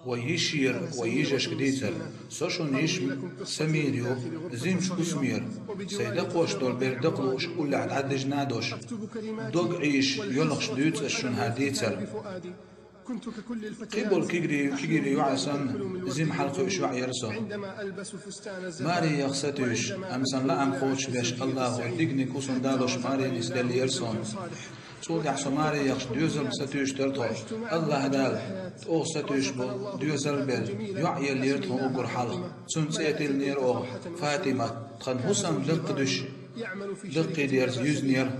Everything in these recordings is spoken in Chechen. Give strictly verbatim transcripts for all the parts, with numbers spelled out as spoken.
Вай йишера, вай йижашка дийцар. Со шун йиша Самир ю, жимача хӀусамера. Сай дакхош долу бер дакъа лууш уллехь дӀадижина а долуш, дог Ӏийша йолхуш дуьйцу ас шуна хӀара дийцар. Кхиболу кегий, кегий йоӀ санна, жима хьалакхуьуш йоӀ яра со. Маре яха сатуьйсуш, амма сан лаам кхочушдеш, АллахӀа диканиг, хӀусамда долуш маре нисделлера суна. Цул тӀаьхьа со маре яхаш доьзална сатуьйсуш дара тхо. АллахӀ Дала, тӀехь сатуьйсуш болу доьзал бен, йоӀ еллера тхуна уггар хьалха. Цуьнан цӀе тиллинера оха, Фатимат, тхан хӀусам даккхийдеш, даккхийдерца юьзинера.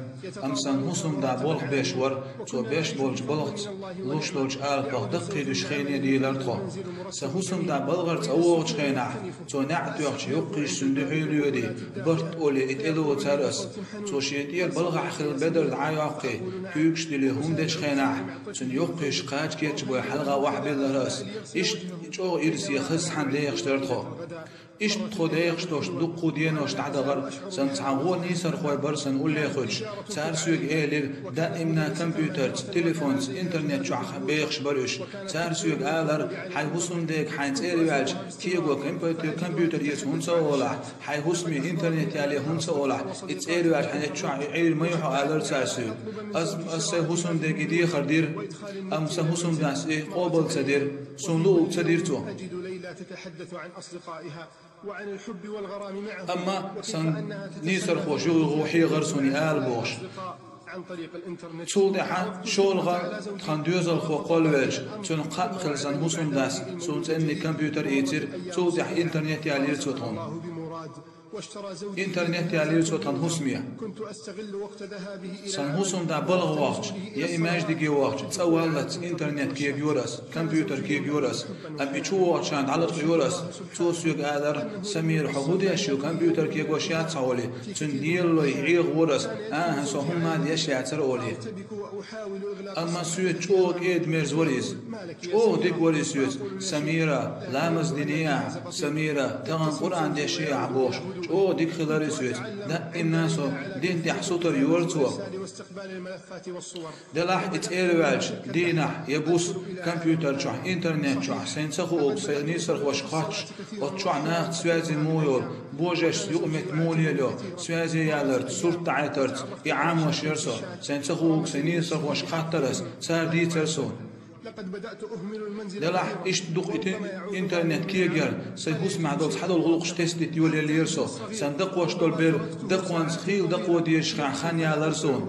Амма сан хӀусамда болх беш вара, цо беш болчу балхаца, луш долчу алапах даккхийдеш хене дийлира тхо. Сан хӀусамда балхара цӀа вогӀучу хенахь, цо неӀ тоьхча, йоккхийша цуьнан дуьхьал йоьдий, барт олий, и тӀелоцура ас. Цо шен тӀера балхахь хилла бедар дӀа а йоккхий, куьйгаш дилий хӀума дечу хенахь, цуьнан йоккхийша кхача кечбой хьалха охьабиллира ас. Иштта чӀогӀа ирсе хаза цхьаьна дехаш дара тхо. Иштта тхо дехаш долуш дуккха а денош дӀадахара, сан цхьа вон нийсархой бара сан уллехь хуьлуш. Цара соьга элира, даимна компьютерца, телефонца, интернет чохь бехаш бара уьш. Цара соьга алара, хьайн хӀусамдега хьайн цӀера ваьлча, кего компьютер, компьютер эца хӀунда ца олахь, хьайн хӀусаме интернет яле хӀунда ца олахь, и цӀера ваьлча хьан эцчохь и Ӏийр ма ю хьо, алара цара соьга. Ас, ас сайн хӀусамдега и дехар дира, амма сан хӀусамдас и къобал ца дира, суна луъург ца дира цо. Амма сан нийсархоша юха-юха хьехара суна и ала бохуш. Цул тӀаьхьа шолгӀа тхан доьзалхо кхоллавелча, цуьнан кхаъ хилла сан хӀусамдас суна цӀенниг компьютер ийцира, цул тӀаьхьа интернет ялийра цо тхуна. Интернет ялийра цо тхан хӀусаме. Сан хӀусамда балха вахча, я и маьждиге вахча, цӀа валлалц интернет кегайора ас, компьютер кегайора ас, амма и чу вахча сан дӀалаткъайора ас. Цо соьга алара, Самира, хьо хӀун деш ю, компьютер кегош яц хьо олий, цуьнан лелалой Ӏехавора ас, ахьа, со хӀумма а деш яцара олий. Амма соьца чӀогӀа кӀеда-мерза вара иза. ЧӀогӀа дика вара иза соьца. Самира, ламаз диний ахь, Самира, тахана Къуръан деший ахь бохуш, чӀогӀа дика хилара иза соьца. Даимна со дин тӀехь сутара йора цо. Делахь и цӀера ваьлча, дийнахь я буса, компьютер чохь, интернет чохь, сайн ца хуург, сайн нийсархошка хоттуш, оцу чохь нахаца связи муха йолу, божаршца юкъаметтиг муха лелайо, связи яларца, сурт дӀахьийтарца, и Ӏамош яра со, сайн ца хуург, сайн нийсархошка хаттара ас, цара дийцара суна. Делахь иштта дукха и ти-, интернет кегаяр, сайн хӀусамехь долу цхьадолу гӀуллакхаш тестийта йолаеллера со. Сан дакхош долу бер дакхонца хийла дакхо дезаш хенахь хан ялара суна.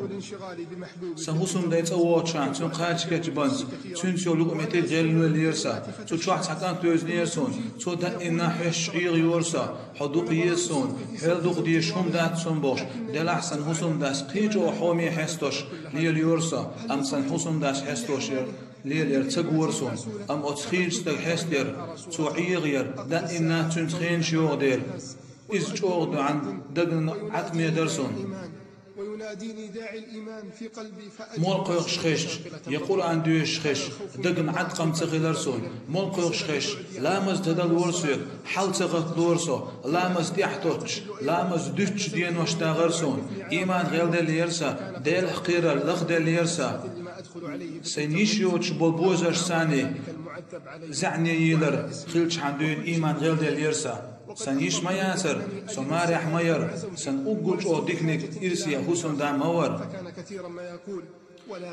Сан хӀусамден цӀа вогӀучу хенахь, цуьнан кхача кечбанца, цуьнца йолу юкъаметтиг гӀелвеллера сан. Цу чохь цхьа кӀант вевзинера суна. Цо даимна хьоьстуш Ӏехайора сан. Хьо дукха еза суна, хьол дукха дезаш хӀума дац суна бохуш, делахь сан хӀусамдас кхин чӀогӀа хьоме хьестош лелайора со, амма сан хӀусамдас хьестош яра. Лелаяр ца гора суна, амма оцу хийрачу стага хьестаяр, цо Ӏехаяр, даимна цуьнца хенаш йогӀу дела, иза чӀогӀа доьгӀна дагна Ӏаткъаме дара суна. Мол кхойкхуш хезча, я Къуръан доьшуш хезча, дагна Ӏаткъам ца хилара суна. Мол кхойкхуш хезча, ламаз ца далора соьга, хьал ца гӀатталора со, ламаз тӀехь тоттуш, ламаз дуьтучу денош дагӀара суна. Иман гӀелделлера сан, Делах кхерар лахделлера сан. Сайн йиша йоцуш болу божарш санна, заьӀне йийлар хилчхьана дуьйна иман гӀелделлера сан. Сан йиша ма яцара, со марехь ма яра, сан уггар чӀогӀа диканиг ирсе хӀусамда ма вара.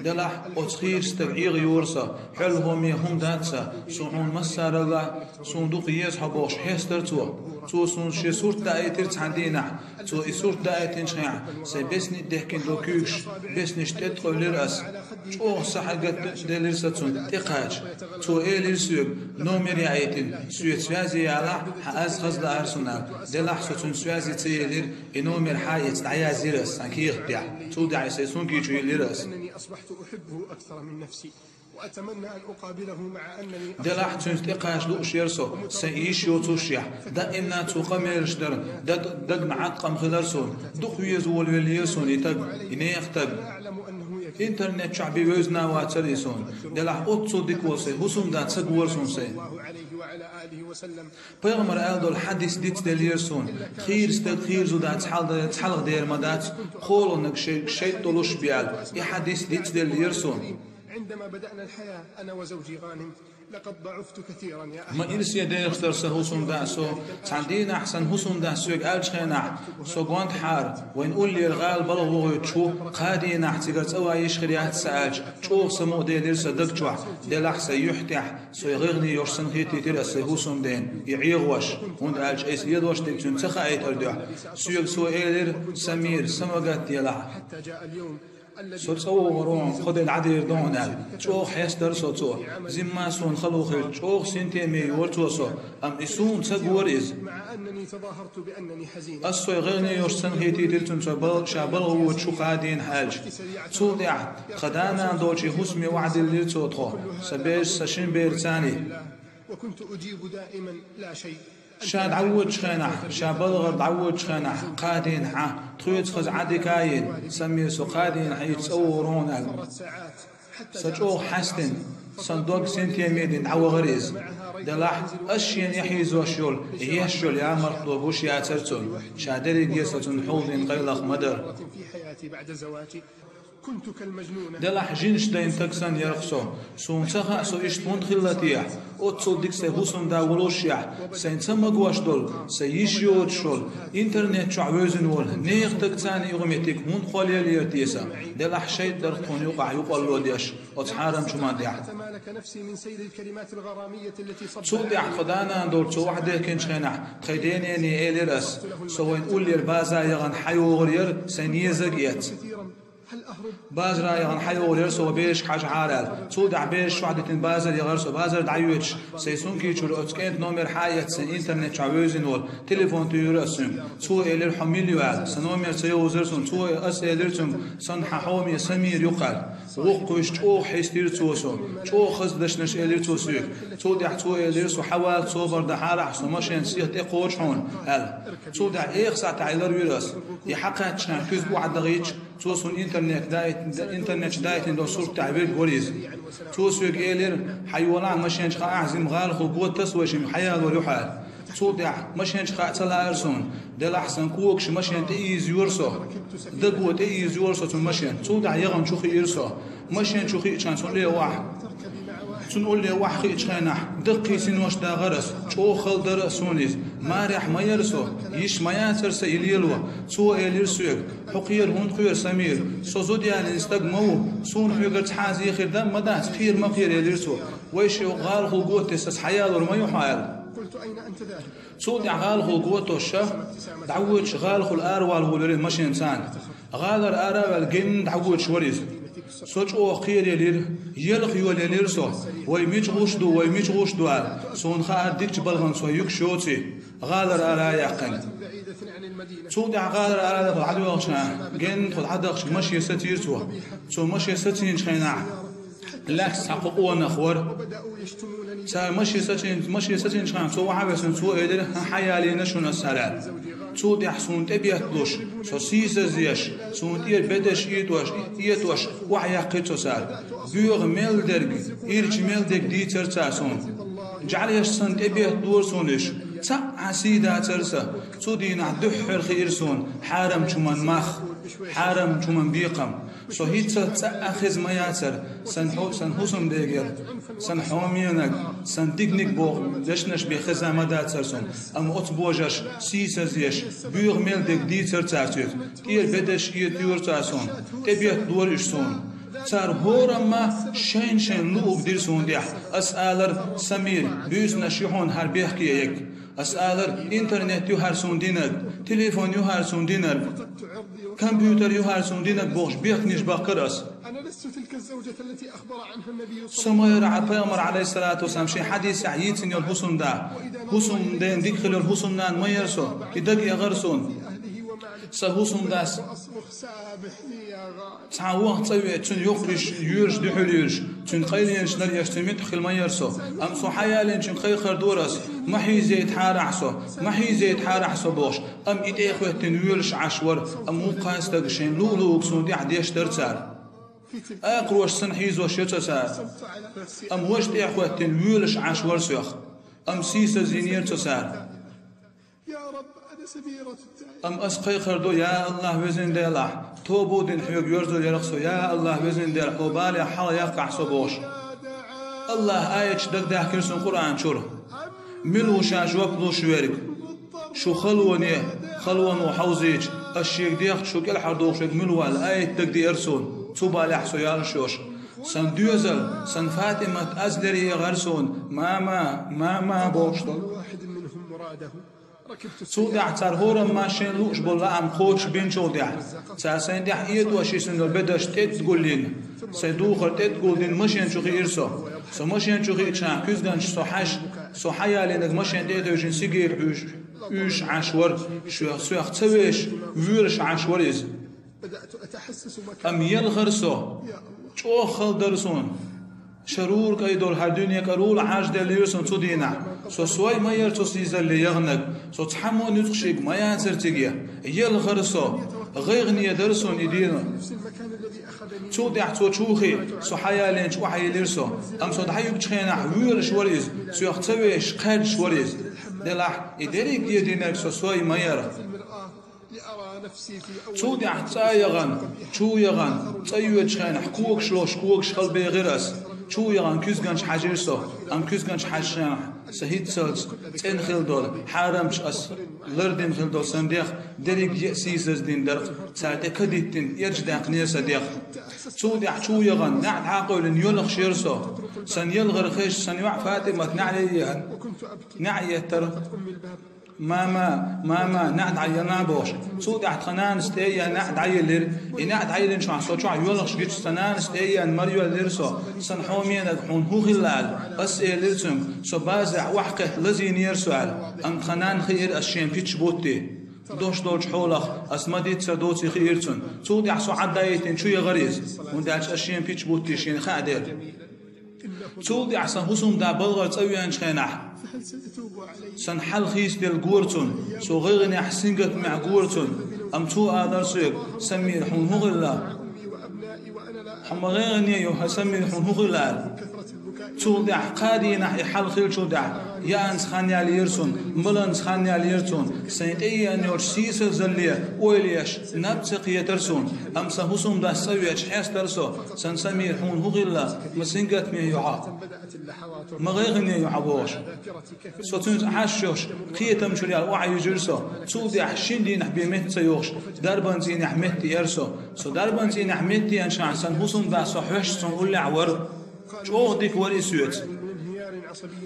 Делахь оцу хийрачу стага Ӏехайора со, хьол хьоме хӀума дац сан, со хьуна массаралла, суна дукха еза хьо бохуш хьестара цо. Цо суна шен сурт даийтира цхьана дийнахь. Цо и сурт даийтинчу хенахь, сайн бесни дехкина долу куьйгаш бесниш тӀе тӀекъевлира ас. ЧӀогӀа сахьагатделира сан цунна тӀекхача. Цо элира соьга, номер яийтина, соьца связи ялахь, хьан аз хаза лаара суна. Делахь со цуьнца связи ца елира, и номер хьаэца дӀаязйира ас сан кехат тӀехь. Цул тӀаьхьа сайн сункийчу йиллира ас. Делахь цуьнца тӀекхача лууш яра со, сайн йиша йоцушехь, даимна цо къамелаш дара, даг-, дагна Ӏаткъам хилара суна, дукха веза волавеллера суна и таг, и нехан таг. Интернет чохь бен вевзина вацара и суна. Делахь оццул дика волу сайн хӀусамда ца гора суна сайн. Пайхамара аьлла долу хьадис дицделлера суна, хийра стаг хийра зуда цхьалда-, цхьалха дер ма дац, кхоалгӀаниг шайга шайтӀа долуш бен аьлла, и хьадис дицделлера суна. Ма ирсе дехаш дара сан хӀусамда, со цхьан дийнахь сан хӀусамда соьга аьллачу хенахь, со гонаха хьара, вайн уллера гӀала балха вохуьйтуш ву, кхаа дийнахь цигара цӀа ван йиш хир яц сан аьлча, чӀогӀа самукъаделира сан даг чохь, делахь сан юьхь тӀехь, со гӀайгӀане йолуш санна хетийтира аса сайн хӀусамдена, и ӀегӀош, хӀунда аьлча айса ледош дерг цуьнан ца хаийтарна дуьхьа. Соьга цо элира: «Самир, са ма гатделахь. Со цӀа вогӀур ву хьуна, кхо де дӀадер ду хьуна», — аьлла. ЧӀогӀа хьестара со цо. Зимма суна хало хилча, чӀогӀа синтеме йора цо со, амма и суна ца гора иза. Ас сой гӀайгӀане йолуш санна хетийтира цунна, со бал-, ша балха воьдуш ву кхаа дийнахь аьлча. Цул тӀаьхьа тхан да-нана долчу хӀусаме охьадиллира цо тхо, сан бераш, сан шина берашца а. Ша дӀавоьдучу хенахь, ша балхара дӀавоьдучу хенахь, кхаа дийнахь, тхоьца хаза Ӏадика а йина, Самир, со кхаа дийнахь хьийца цӀа вогӀур ву хьуна аьлла. Сан чӀогӀа хьаьстина, сан дог синтеме дина дӀавахара иза. Делахь, ас шена яхьийзош йолу, еш йолу ямартло гуш яцара цунна, ша дерриге а со цунна хьулдина къайлаха ма дара. Делахь, жинаш дайна стаг санна яра-кх со. Суна ца хаьа, со иштта хӀунда хилла техьа. Оццул дика сайн хӀусамда волушшехь, сайна ца магош долу, сайн йиш йоцуш волу, интернет чохь вевзина волу нехан стаг царна юкъаметтиг хӀунда кхоллаелира те сан? Делахь, шайтӀа дара-кх тхуна юкъахь юкъалло деш оцу хьарамчу хӀуманна тӀехь. Цул тӀаьхьа тхо да-нана долчу цо охьадехкинчу хенахь, тхайн ден-нене элира ас, со вайн уллера база яхана хьайогӀур яра, сайн езаг эцна. Базара яхана хьайогӀур яра со, берашка хьажахьара аьлла. Цул тӀаьхьа бераш чохь дитина базара яхара со. Базара дӀайоьдуш, сайн сумки чуьра оцу кӀентан номер хьаэцна, сайн интернет чохь вевзина волу, телефон туьйхира ас цуьнга. Цо элира: «Хьо мила ю?» — аьлла. Сан номер ца йовзара суна. Цо, ас элира цуьнга: «Сан хьан хьоме Самир ю-кх», — аьлла. Вукхуьйсу чӀогӀа хьестира цо суна. ЧӀогӀа хаза дешнаш элира цо соьга. Цул тӀаьхьа цо элира: «Со хьаваллалц собар дахьара ахь, со машен сиха тӀекхочу хьуна», — аьлла. Цул тӀаьхьа эха сахьтехь ларвира ас. И хьакхаьччахьана куьзга охьадахийтча, цо суна интернет дайт-, интернет чу дайтина долу сурт тӀехь верг вара иза. Цо соьга элира: «Хьайолахь, машен чу хаахь, зима гӀалахула готта ас вайшимма, хьаялор ю хьо», — аьлла. Цул тӀаьхьа машен чу хаа ца лаьара суна. Делахь, сан когаш машен тӀеийзайора со. Даго тӀеийзайора со цуьнан машен. Цул тӀаьхьа яхана чу хиира со. Машен чу хиъчахьана цунна улле охьа. Цунна улле охьахиъчу хенахь, даккхий синош дахара ас. ЧӀогӀа хала дара а суна иза. Марехь ма яра со. Йиш ма яцара сан и лело. Цо элира соьга: «Хьо кхера хӀунда кхоьру, Самир? Со зуда ялийна стаг ма ву. Суна хьоьгара цхьа а зе хир дан а ма дац, кхера ма кхера», — элира цо. «Вайшимма гӀалахула готта ас, ас хьаялор ма ю хьо», — аьлла. Цул тӀаьхьа гӀалахула готта ша дӀавоьдуш, гӀалахула аравала волавелира машен царна. ГӀалара ара а ваьлла, генна дӀавоьдуш вара иза. Со чӀогӀа кхераелира, елха йолаелира со. «Вай мича гӀуш ду, вай мича гӀуш ду?» — аьлла. Суна хаьара дикачу балхана со юьгуш йоций, гӀалара ара а яьккхина. Цул тӀаьхьа гӀалара ара а яьккхина, хьалайохуш, генна тхо дӀадахча, машен сацийра цо. Цо машен сацийначу хенахь, лаьцна цхьа кхо къонах вара. Цара машен сацийна-, машен сацийначу хенахь цо охьавеана, цо элира: «ХӀан, хьаялийна шуна ас», — аьлла. Цул тӀаьхьа суна тӀебетталуш, со сийсаз еш, суна тӀера бедаш этӀош, этӀош, охьаяьккхира цо цара. Боьха мел дерг, ирча мел дерг дийцара цара суна. ЖӀаьлеш санна тӀебетталора суна уьш. Цхьа а сий дацара сан. Цу дийнахь дуьххьара хиира суна хьарамчу хӀуман мах, хьарамчу хӀуман бекхам. Со хӀинца цкъа а хеза ма яцара, сан хьо-, сан хӀусамдегара, сан хьоменаг, сан диканиг боху дешнаш бен хеза ма дацара суна, амма оцу божарша сийсаз еш, боьха мел дерг дийцара цара соьга, тӀера бедаш этӀора цара суна, тӀебетталора уьш суна. Цара хӀорамма шайн-шайн луъург дира суна тӀехь. Ас алара: «Самир, буьйсанаш ю хьуна хӀара бехке ерг». Ас алара: «Интернет ю хӀара суна динарг, телефон ю хӀара суна динарг, компьютер ю хӀара суна динарг», — бохуш, бехканаш баккхара ас. Со ма яра хӀара Пайхамар, Ӏалайхиссалату вассалам, шен хьадисехь йийцина йолу хӀусамда. ХӀусамден дика хилла йолу хӀусамнана ма яра со, и дага яхара суна. Сан хӀусамдас цхьа ваха цӀа веъча, цуьнан йоккхуьйш йоьраш дуьхьал йоьраш, цуьнан къайленаш лар еш, цуьнан муьтӀахь хила ма яра со. Амма со хьаялийначуьнга кхайкхар дора ас: «Ма хьийзейтахьара ахь со, ма хьийзейтахьара ахь со», — бохуш. Амма и тӀе а хӀоьттина воьлуш Ӏаш вара, амма вукху кхаа стага шайн луъу-луъург суна тӀехь деш дара цара. Акхароша санна хьийзош яра цо цара. Амма важа тӀе а хӀоьттина воьлуш Ӏаш вара соьх. Амма сийсаз йинера цо цара. Амма ас кхайкхар ду: «Я АллахӀ, везан Дела, ахь, тоба дина хьоьга йоьрзур яра-кх со, я АллахӀ, везан Дела, хьо балех хьалха яккхахь со», — бохуш. Аллахьа аяташ дагадехкира суна Къуръан чура. Мила ву ша жоп луш верг? Шу халоне, халоно хьовзийча, ас шега дехча, шу кӀелхьардохуш верг мила ву аьлла аят дагадеара суна, цу балехь со яллаш йолуш. Сан доьзал, сан ФатӀимат аз леръяхара суна, мама, мама бохуш долу. Цул тӀаьхьа цара хӀораммо шайна лууш болу лаам кхочушбинчул тӀаьхьа, цара сайн тӀехь этӀошший сан йолу бедарш тӀетӀа гулйина, сайн духар тӀетӀа гулдина машен чу хиира со. Со машен чу хиъчахьана куьзганча со хьаьжна, со хьаялийнарг машен тӀе а тевжина сигара уьйш, уьйш Ӏаш вара, соьх, соьх ца вешаш, воьраш Ӏаш вара иза. Амма елхара со, чӀогӀа хала дара суна. Шарура кӀай долу хӀара дуьне кӀарула Ӏаш деллера суна цу дийнахь. Со сой ма яра цу сийсалле яханарг, со цхьаммо а нуьцкъашиг ма яцара цига. Елхара со, гӀайгӀане дара суна и дийнахь. Цул тӀаьхьа цо чу хиъна, со хьаялийначу охьайиллира со. Амма со дӀаюьгучу хенахь воьраш вара иза, соьх ца вешаш, кхаьжнаш вара иза. Делахь, и дерриге динарг со сой ма яра. Цул тӀаьхьа цӀа а яхана, чу а яхана, цӀа йоьдучу хенахь когаш лош, когаш хала бехира ас. Чу а яхана куьзганча хьаьжира со, амма куьзганча хьаьжначу хенахь сан хӀинццалц цӀена хилла долу хьарамча ас лардина хилла долу сан дегӀ дерриг а сийсаздина дара, цара тӀе кадиттина эрча даьккхинера сан дегӀ. Цул тӀаьхьа чу а яхана, неӀ дӀа а къевлина йоьлхуш яра со. Сан елхар хезча, сан йоӀ ФатӀимат неӀ а яхана, неӀ а еттара. Мама, мама, неӀ дӀаелла бохуш. Цул тӀаьхьа тхан нанас тӀе а еана неӀ дӀаеллира. И неӀ дӀаеллинчохь со чохь йоьлхуш гича, сан нанас тӀе а еана мара йоьллира со. Сан хьоменаг, хьуна хӀун хилла аьлла. Ас элира цуьнга, со базарахь охьакхетта лазийнера со аьлла. Амма тхан нанна хиира ас шена пичча бутти. Дош долчу хьолах ас ма-дийццара доций хиира цунна. Цул тӀаьхьа со Ӏадда а йитина чу яхара иза, хӀунда аьлча ас шена пичча бутти шена хаа дела. Цул тӀаьхьа сан хӀусамда балхара цӀа веанчу хенахь, сан хьал хийцаделла гора цунна, со гӀайгӀанехь, сингаттамехь гора цунна, амма цо алара соьга: «Самир, хьуна хӀун хилла? Хьо ма гӀайгӀане ю, хьан Самир, хьуна хӀун хилла?» — аьлла. Цул тӀаьхьа кхаа дийнахь и хьал хиллачул тӀаьхьа, яанца хан яьллера суна, маланца хан яьллера суна, сайн тӀе еана йолчу сийсазалле ойла еш, наб ца кхетара суна, амма сан хӀусамдас цӀа веача хьестара со, сан Самир, хьуна хӀун хилла, ма сингаттаме ю хьо, ма гӀайгӀане ю хьо бохуш. Со цуьнца Ӏаш йолуш, кхетам чуьра яьлла охьайижира со, цул тӀаьхьа шина дийнахь бен метта ца йохуш, дарбан цӀийнехь метта еара со. Со дарбан цӀийнехь метта еанчахь, сан хӀусамда со хьоьжуш цунна уллехь вара. ЧӀогӀа дика вара и соьца.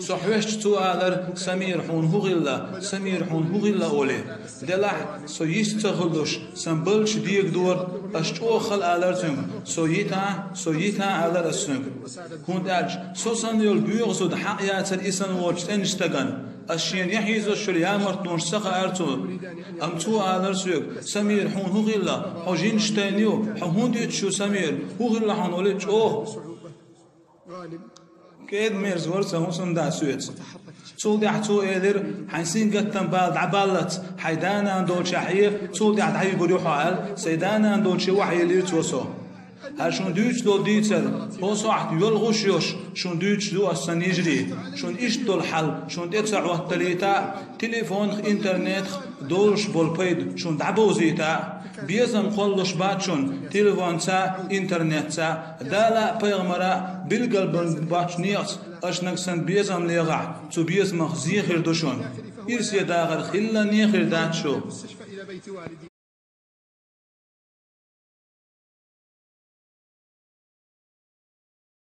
Со хьоьжча цо алара: «Самир, хьуна хӀун хилла? Самир, хьуна хӀун хилла?» — олий. Делахь, со йист ца хуьлуш, сан балдаш дегадора, ас чӀогӀа хала алара цуьнга: «Со йита, со йита», — алара ас цуьнга. ХӀунда аьлча со санна йолу боьха зуда хьакъ яцара и санна волчу цӀеначу стагана. Ас шена яхьийзош йолу ямартлонаш ца хаьара цо. Амма цо алара соьга: «Самир, хьуна хӀун хилла? Хьо жинаш тайна ю? Хьо хӀунда йиташ ю, Самир? ХӀун хилла хьуна?» — олий чӀогӀа. КӀеда-мерза вара сан хӀусамда соьца. Цул тӀаьхьа цо элира: «Хьайн сингаттам бала дӀабаллалц, хьайн да-нана долчохь Ӏе, цул тӀаьхьа дӀаюьгур ю хьо», — аьлла, сайн да-нана долчу охьайиллира цо со. ХӀара шуна дуьйцуш долу дийцар, хӀокху сохьта йоьлхуш йолуш, шуна дуьйцуш ду ас, сан йижарий. Шуна иштта долу хьал шуна тӀе ца Ӏотталийта а, телефонах, интернетах долуш болу пайда шуна дӀабовзийта а. Безам кхоллалуш бац шуна телефонца а, интернетца а. Дала а, пайхамара а билгал бан бац некъаца, аша нагахь санна безам лехахь, цу безамах зен хир ду шуна. Ирсе дахар хилла а, не хир дац шу.